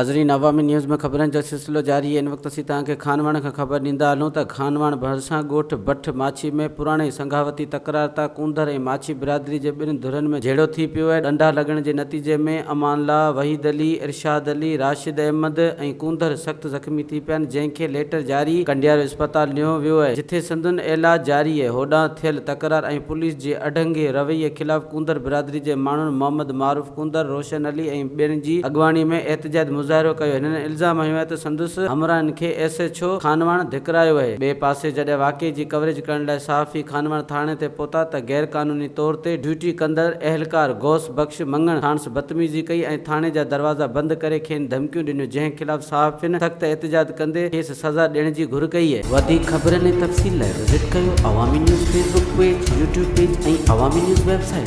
ناظرين عوامي نيوز ۾ خبرن جو سلسلو جاري آهي ان وقت اسين توهان کي خانواهڻ کان خبر ڏيندا هلون ته خانواهڻ ڀرسان ڳوٺ بٺ ماڇي ۾ پراڻي سنگهاوتي تڪرار تان ڪونڌر ۽ ماڇي برادري جي ٻن ڌرين ۾ جهيڙو ٿي پيو آهي ڏنڊا لڳڻ جي نتيجي ۾ امان الله، وحيد علي، ارشاد علي، راشد احمد ۽ ڪونڌر سخت زخمي ٿي پيا آهن جنهن کي ليٽر جاري ڪنڊيارو اسپتال نيو ويو آهي جٿي سندن اعلاج جاري آهي هوڏانهن ٿيل تڪرار ۽ پوليس جي اڍنگي رويي خلاف ڪونڌر برادري جي ماڻهن محمد معروف ڪونڌر، روشن علي ۽ ٻين جي اڳواڻي ۾ احتجاجي مظاهرو ڪيو. هنن الزام هنيو آهي ته سندس همراهن کي ايس ايڇ او خانواهڻ ڌڪرايو آهي. ٻئي پاسي جڏهن واقعي جي ڪوريج ڪرڻ لاء صحافي خانواهڻ ٿاڻي تي پهتا ته غير قانوني طور تي ڊيوٽي ڪندڙ اهلڪار غوث بخش مڱڻ ساڻس بدتميزي ڪئي ۽ ٿاڻي جا دروازا بند ڪري کين ڌمڪيون ڏنيون جنهن خلاف صحافين سخت احتجاج ڪندي کيس سزا ڏيڻ جي گهر ڪئي. وڌيڪ خبرن ۽ تفصيل لاء وزٽ ڪيو Awami news Facebook page, YouTube page ۽ Awami news website.